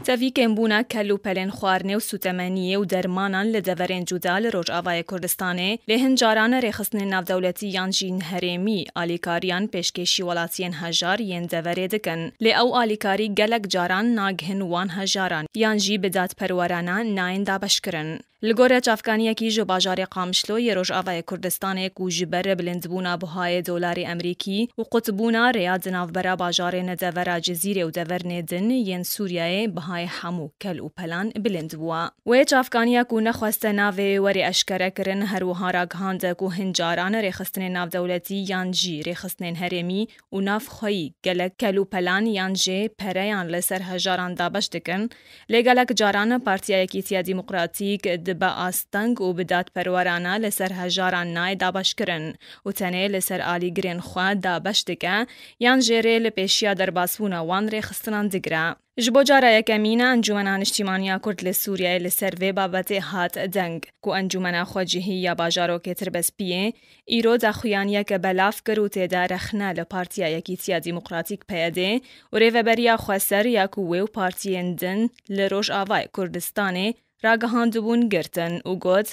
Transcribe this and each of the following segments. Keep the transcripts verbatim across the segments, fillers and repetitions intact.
Tevî kêmbûna kel û pelên xwarinê û sûtemeniyê û dermanan li deverên cuda li Rojavayê Kurdistanê, lê hin caran rêxistinên navdewletî yan jî herêmî alîkariyan pêşkêşî welatiyên hejar yên deverê dikin. Lê ew alîkarî gelek caran nagihin wan hejaran yan jî bi dadperwerana nayên dabeşkirin. Li gorî çavkaniyekî ji bajarê Qamişlo yê Rojavayê Kurdistanê ku ji ber bilindbûna bihayê dolarê Emerîkî û qutbûna rêya di navbera bajarên devera Cizîrê û devernê din yên Sûriyeyê bihayê hemû kel û pelan bilind bûye. Wê çavkaniya ku nexweste navê wê were eşkere kirin, her wiha ragihand ku hin caran rêxistinên navdewletî yan jî rêxistinên herêmî û navxweyî gelek kel û pelan yan jî pereyan li ser hejaran dabeş dikin, lê gelek caran Partiya Yekîtiya Demokratîk dibe asteng û bi dadperwerana li ser hejaran nayê dabeşkirin û tenê li ser alîgirên xwe dabeş dike yan jî rê li pêşiya derbasbûna wan rêxistinan digire. Ji bo cara yekemîn e Encûmena Niştîmaniya Kurd li Sûriyeyê li ser vê babetê hat deng, ku Encûmena Xwecihî ya Bajarokê Tirbespiyê îro daxuyaniyeke belav kir û tê de rexne li Partiya Yekîtiya Demokratîk, P Y D, û Rêveberiya Xweser ya ku wê û partiyên din li Rojavayê Kurdistanê ragihandibûn girtin û got,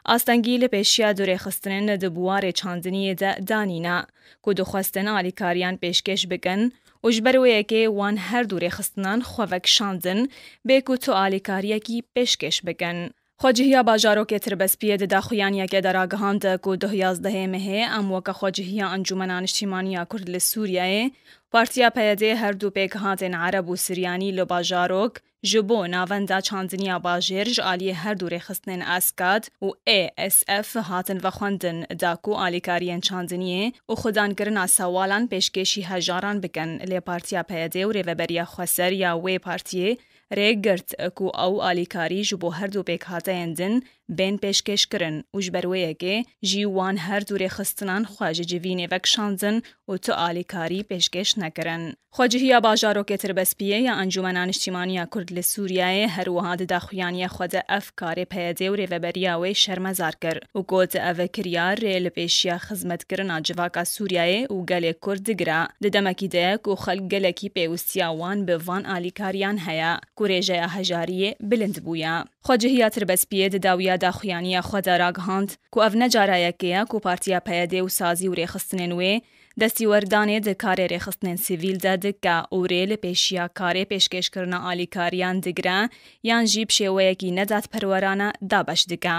astengî li pêşiya du rêxistinên di buwarê çandiniyê de danîne, ku dixwestin alîkariyan pêşkêş bikin û ji ber wê yekê wan her du rêxistinan xwe vekişandin, bê ku tu alîkariyekî pêşkêş bikin. Xwecihiya Bajarokê Tirbespiyê di daxuyaniyekê de ragihand ku duh yazdehê mehê em weke xwecihiya Encûmena Niştîmaniya Kurd li Sûriyeyê, Partiya P Y D her du pêkhatên Ereb û Siryanî li bajarok ji bo navenda çandiniya bajêr ji aliyê her du rêxistinên ASKAD û A S F hatin vexwendin, da ku alîkariyên çandiniyê û xwedankirina sewalan pêşkêşî hejaran bikin, lê Partiya P Y D û Rêveberiya Xweser ya wê partiyê rê girt ku ew alîkarî ji bo her du pêkhateyên din bên pêşkêşkirin û ji ber wê yekê jî wan her du rêxistinan xwe ji civînê vekişandin û tu alîkarî pêşkêş nekirin. Xwecihiya Bajarokê Tirbespiyê ya Encûmena Niştîmaniya Kurd li Sûriyeyê her wiha di daxuyaniya xwe de ev karê P Y D û rêveberiya wê şermezar kir û got, ev kiryar rê li pêşiya xizmetkirina civaka Sûriyeyê û gelê Kurd digire, di demekî de ye ku xelk gelekî pêwistiya wan bi van alîkariyan heye ku rêjeya hejariyê bilind bûye. Xwecihiya Tirbespiyê di dawiya daxuyaniya xwe de ragihand ku ev ne cara yekê ye ku Partiya P Y D û sazî û rêxistinên wê destîwerdanê di karê rêxistinên sivîl de dike û rê li pêşiya karê pêşkêşkirina alîkariyan digire yan jî bi şêweyekî nedadperwerane dabeş dike.